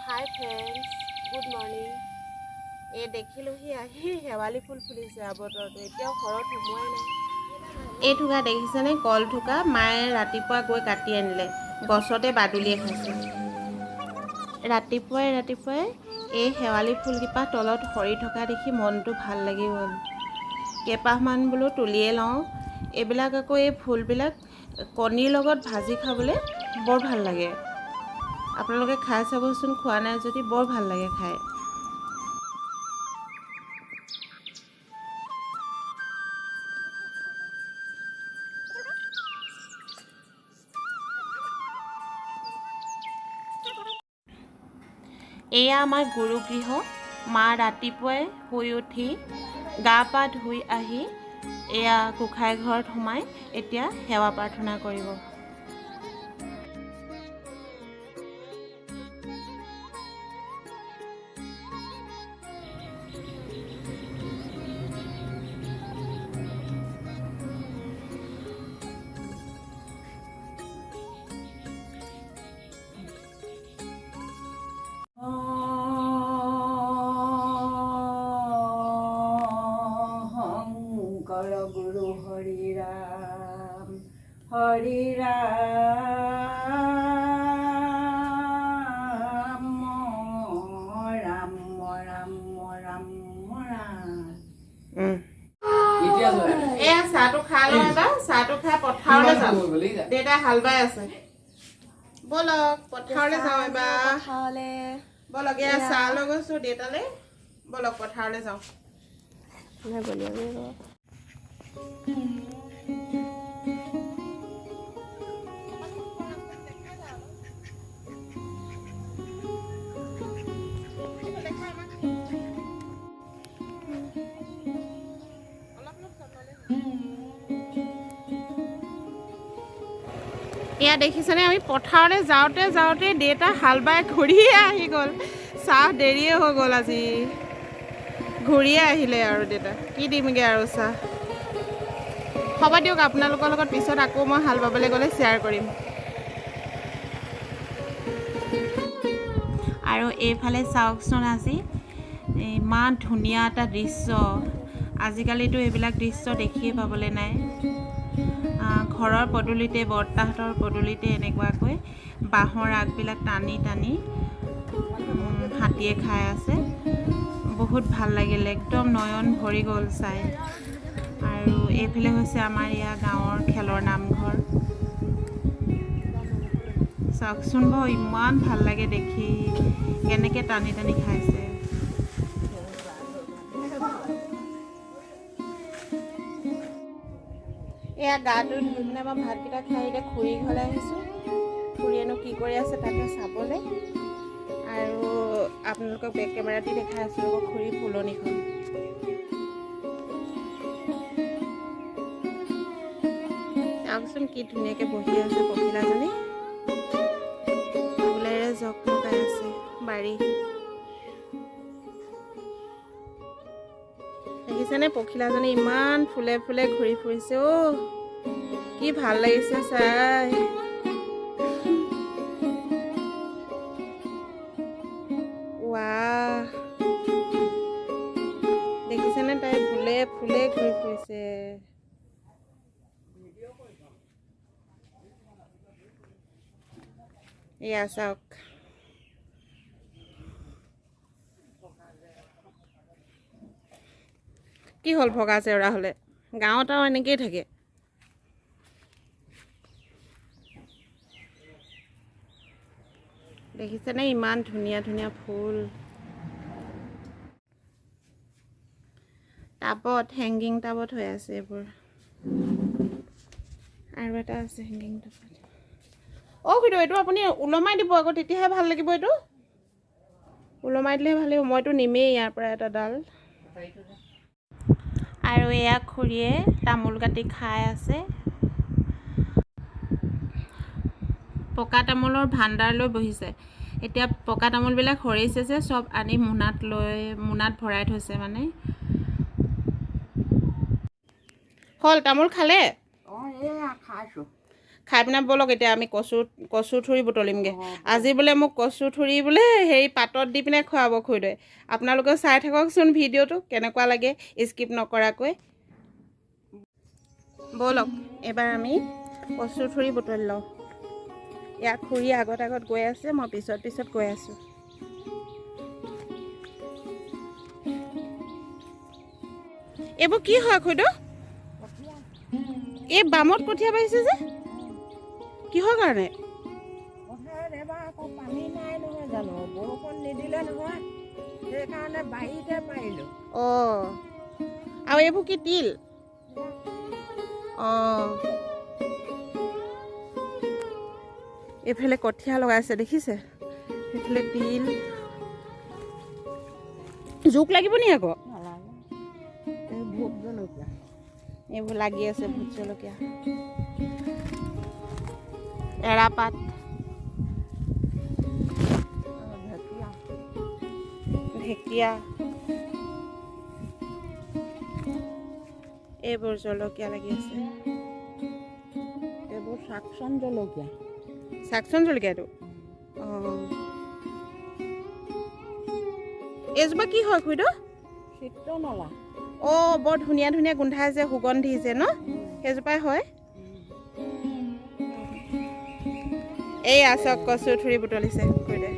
হাই friends, good morning. এই দেখিলোহি আহি শেৱালি ফুল ফুলিছে। বতৰটো এতিয়াও ঘৰত সোমোৱাই নাই। এই থোকা দেখিছেনে? কল থোকা মায়ে ৰাতিপুৱা গৈ কাটি আনিলে, গছতে বাদুলিয়ে খাইছে। ৰাতিপুৱাই ৰাতিপুৱাই এই শেৱালি ফুলকেইপাহ তলত সৰি থকা দেখি মনটো ভাল লাগি গ'ল। কেইপাহমান বোলো তুলিয়ে লওঁ। এইবিলাক আকৌ এই ফুলবিলাক কণীৰ লগত ভাজি খাবলৈ বৰ ভাল লাগে। আপোনালোকে খাই চাবচোন, খোৱা নাই যদি, বৰ ভাল লাগে খাই। এয়া আমাৰ গুৰুগৃহ। মা ৰাতিপুৱাই শুই উঠি গা পা ধুই আহি এয়া গোঁসাই ঘৰত সোমাই এতিয়া সেৱা প্ৰাৰ্থনা কৰিব। শংকৰ গুৰু হৰি ৰাম হৰি ৰাম ৰাম ৰাম ৰাম ৰাম। এয়া চাহটো খাই লওঁ এবাৰ। চাহটো খাই পথাৰলৈ যাম। দেউতাই হাল বাই আছে। ব'লক, পথাৰলৈ যাওঁ এবাৰ। পথাৰলে। ব'লক, এয়া চাহ লৈ গৈছো দেউতালৈ। ব'লক, পথাৰলৈ যাওঁ। নাই বলিয়াবি। এয়া দেখিছেনে, আমি পথাৰলৈ যাওঁতে যাওঁতে দেউতা হাল বাই ঘূৰিয়ে আহি গ'ল। চাহ দেৰিয়ে হৈ গ'ল আজি, ঘূৰিয়ে আহিলে আৰু দেউতা। কি দিমগৈ আৰু চাহ? হ'ব দিয়ক, আপোনালোকৰ লগত পিছত আকৌ মই হাল বাবলৈ গ'লে শ্বেয়াৰ কৰিম। আৰু এইফালে চাওকচোন, আজি ইমান ধুনীয়া এটা দৃশ্য। আজিকালিতো এইবিলাক দৃশ্য দেখিয়ে পাবলৈ নাই। ঘৰৰ পদূলিতে, বৰ্তাহঁতৰ পদূলিতে এনেকুৱাকৈ বাঁহৰ আগবিলাক টানি টানি হাতীয়ে খাই আছে। বহুত ভাল লাগিল, একদম নয়ন ভৰি গ'ল চাই। আৰু এইফালে হৈছে আমাৰ ইয়াৰ গাঁৱৰ খেলৰ নামঘৰ। চাওকচোন বাৰু, ইমান ভাল লাগে দেখি, কেনেকৈ টানি টানি খাইছে। এয়া গাটো ধুই মানে মই ভাতকেইটা খাই এতিয়া খুৰী ঘৰলৈ আহিছোঁ। খুৰীয়েনো কি কৰি আছে তাকে চাবলৈ। আৰু আপোনালোকক বেক কেমেৰা দি দেখাই আছোঁ ৰ'ব খুৰী ফুলনিখন। চাওকচোন, কি ধুনীয়াকৈ বহি আছে পখিলাজনী। ফুলেৰে জকমকাই আছে বাৰী। দেখিছেনে পখিলাজনী ইমান ফুলে ফুলে ঘূৰি ফুৰিছে। অ' কি ভাল লাগিছে চাই। ৱাহ, দেখিছেনে তাই ফুলে ফুলে ঘূৰি ফুৰিছে। এয়া চাওক, কি হ'ল ভগা জেওৰা হ'লে গাঁৱত আৰু এনেকেই থাকে। দেখিছেনে ইমান ধুনীয়া ধুনীয়া ফুল। টাবত, হেংগিং টাবত হৈ আছে এইবোৰ। আৰু এটা আছে হেংগিং টাবত। অ' খুৰীদেউ, এইটো আপুনি ওলমাই দিব আকৌ, তেতিয়াহে ভাল লাগিব। এইটো ওলমাই দিলেহে ভাল লাগিব। মইতো নিমেই ইয়াৰ পৰা এটা ডাল। আৰু এয়া খুৰীয়ে তামোল কাটি খাই আছে। পকা তামোলৰ ভাণ্ডাৰ লৈ বহিছে। এতিয়া পকা তামোলবিলাক সৰিছে যে, চব আনি মোনাত লৈ মোনাত ভৰাই থৈছে। মানে হ'ল তামোল খালে? খাই পিনে ব'লক এতিয়া আমি কচু কচু থুৰি বুটলিমগৈ। আজি বোলে মোক কচু থুৰি বোলে হেৰি পাতত দি পিনে খুৱাব খুৰীদেৱে। আপোনালোকেও চাই থাককচোন ভিডিঅ'টো কেনেকুৱা লাগে, স্কিপ নকৰাকৈ। ব'লক এবাৰ আমি কচু থুৰি বুটলি লওঁ। ইয়াক খুৰী আগত আগত গৈ আছে, মই পিছত পিছত গৈ আছোঁ। এইবোৰ কি হয় খুৰীদেউ? এই বামত কঠীয়া পাৰিছে যে, কিহৰ কাৰণে? পথাৰত এবাৰ আকৌ পানী নাই নহয় জানো, বৰষুণ নিদিলে নহয়, সেইকাৰণে বাৰীতে পাৰিলোঁ। অঁ, আৰু এইবোৰ কি তিল? অঁ, এইফালে কঠীয়া লগাইছে দেখিছে, এইফালে তিল। জোক লাগিব নি আকৌ? নালাগে, এই ভোট জলকীয়া। এইবোৰ লাগি আছে ভোট জলকীয়া, এৰাপাত, ঢেকীয়া, ঢেকীয়া, এইবোৰ জলকীয়া লাগি আছে। এইবোৰ চাকচন জলকীয়া। চাকচন জলকীয়াটো? অঁ, এইজোপা কি হয় খুৰীদেউ? চিত্ৰনলা। অঁ, বৰ ধুনীয়া ধুনীয়া গোন্ধাই যে, সুগন্ধি যে ন, সেইজোপাই হয়। এইয়া চাওক কচু থুৰি বুটলিছে খুৰীদেৱে।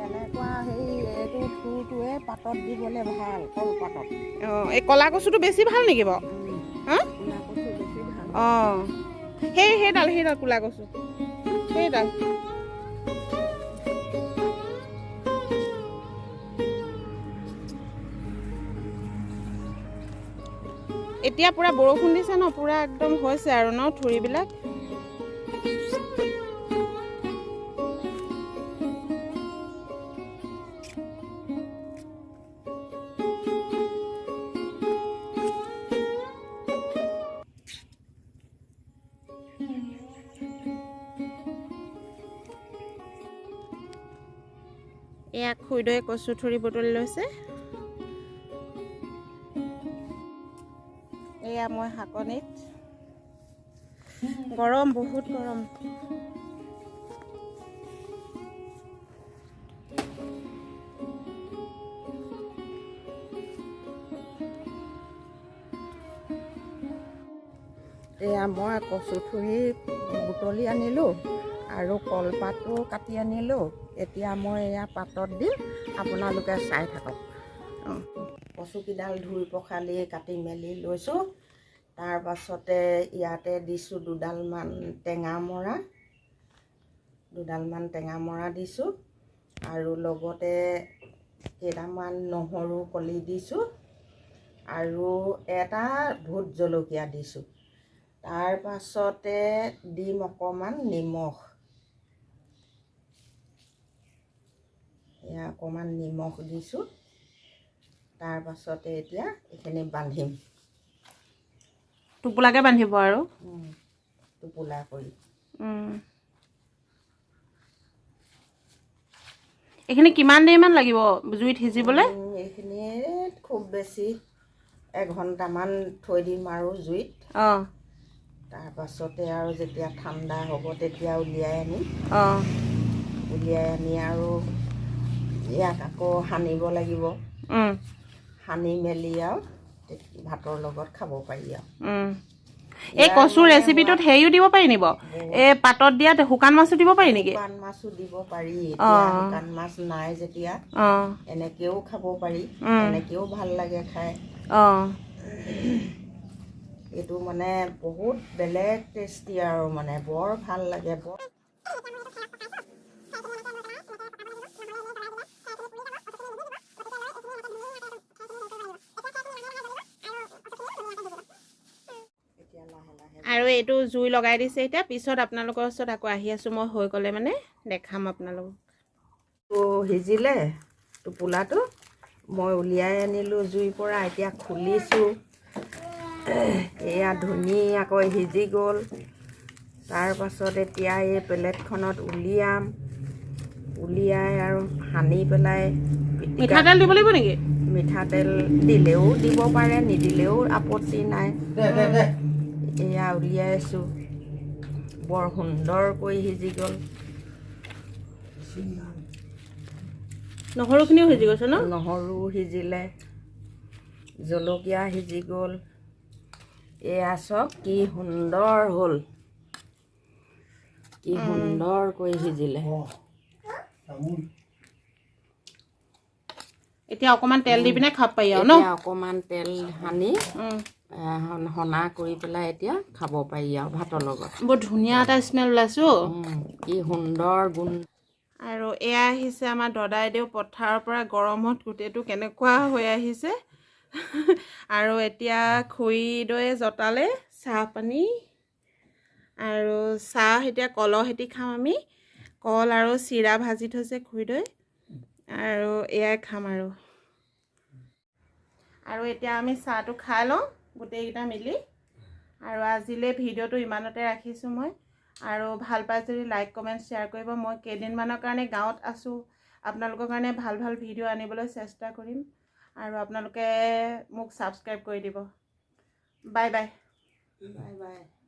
এনেকুৱা হেৰি এইটো থুৰটোৱে পাতত দিবলৈ ভাল, কলপাতত। অঁ, এই ক'লা কচুটো বেছি ভাল নেকি বাৰু? হা, ক'লা কচু বেছি ভাল। অঁ, সেইডাল সেইডাল ক'লা কচু সেইডাল। এতিয়া পূৰা বৰষুণ দিছে ন, পূৰা একদম হৈছে আৰু ন থুৰিবিলাক। এয়া খুৰীদেৱে কচু থুৰি বুটলি লৈছে। এয়া মই শাকনিত। গৰম, বহুত গৰম। এয়া মই কচু থুৰি বুটলি আনিলোঁ আৰু কলপাতো কাটি আনিলোঁ। এতিয়া মই এয়া পাতত দিম, আপোনালোকে চাই থাকক। অঁ, কচুকেইডাল ধুই পখালি কাটি মেলি লৈছোঁ। তাৰ পাছতে ইয়াতে দিছোঁ দুডালমান টেঙামৰা, দুডালমান টেঙামৰা দিছোঁ আৰু লগতে কেইটামান নহৰু কলি দিছোঁ আৰু এটা ভোট জলকীয়া দিছোঁ। তাৰ পাছতে দিম অকণমান নিমখ, এয়া অকণমান নিমখ দিছোঁ। তাৰ পাছতে এতিয়া এইখিনি বান্ধিম। টোপোলাকৈ বান্ধিব আৰু? টোপোলা কৰি। এইখিনি কিমান দেৰিমান লাগিব জুইত সিজিবলৈ? এইখিনিত খুব বেছি এঘণ্টামান থৈ দিম আৰু জুইত। অঁ। তাৰপাছতে আৰু যেতিয়া ঠাণ্ডা হ'ব তেতিয়া উলিয়াই আনিম। অঁ। উলিয়াই আনি আৰু ইয়াক আকৌ সানিব লাগিব। সানি মেলি আৰু ভাতৰ লগত খাব পাৰি আৰু। এই কচু ৰেচিপিটোত হেৰিও দিব পাৰি নিব, এই পাতত দিয়া শুকান মাছো দিব পাৰি নেকি? শুকান মাছো দিব পাৰি। এতিয়া শুকান মাছ নাই যেতিয়া এনেকেও খাব পাৰি, এনেকেও ভাল লাগে খাই। এইটো মানে বহুত বেলেগ টেষ্টি আৰু মানে বৰ ভাল লাগে। বৰ আৰু এইটো জুই লগাই দিছে এতিয়া। পিছত আপোনালোকৰ ওচৰত আকৌ আহি আছোঁ মই, হৈ গ'লে মানে দেখাম আপোনালোকক। সিজিলে টোপোলাটো মই উলিয়াই আনিলোঁ জুইৰ পৰা, এতিয়া খুলিছোঁ। এয়া ধুনীয়াকৈ সিজি গ'ল। তাৰপাছত এতিয়া এই প্লেটখনত উলিয়াম, উলিয়াই আৰু সানি পেলাই। মিঠাতেল দিব লাগিব নেকি? মিঠাতেল দিলেও দিব পাৰে, নিদিলেও আপত্তি নাই। এয়া উলিয়াইছোঁ, বৰ সুন্দৰকৈ সিজি গ'ল। নহৰুখিনিও সিজি গৈছে ন? নহৰু সিজিলে, জলকীয়া সিজি গ'ল। এয়া চাওক কি সুন্দৰ হ'ল, কি সুন্দৰকৈ সিজিলে। এতিয়া অকণমান তেল দি পিনে খাব পাৰি আৰু ন? অকণমান তেল সানি সনা কৰি পেলাই এতিয়া খাব পাৰি আৰু ভাতৰ লগত। বৰ ধুনীয়া এটা স্মেল ওলাইছোঁ, কি সুন্দৰ গোন্ধ। আৰু এয়া আহিছে আমাৰ দদাইদেউ পথাৰৰ পৰা, গৰমত গোটেইটো কেনেকুৱা হৈ আহিছে। আৰু এতিয়া খুৰীদৈয়ে জতালে চাহ পানী, আৰু চাহ এতিয়া কলৰ খেতি খাম আমি। কল আৰু চিৰা ভাজি থৈছে খুৰীদৈ, আৰু এয়াই খাম আৰু। আৰু এতিয়া আমি চাহটো খাই লওঁ গোটেইকেইটা মিলি। আৰু আজিলৈ ভিডিঅ'টো ইমানতে ৰাখিছোঁ মই। আৰু ভাল পাই যদি লাইক কমেণ্ট শ্বেয়াৰ কৰিব। মই কেইদিনমানৰ কাৰণে গাঁৱত আছোঁ, আপোনালোকৰ কাৰণে ভাল ভাল ভিডিঅ' আনিবলৈ চেষ্টা কৰিম। আৰু আপোনালোকে মোক ছাবস্ক্ৰাইব কৰি দিব। Bye bye. Bye bye.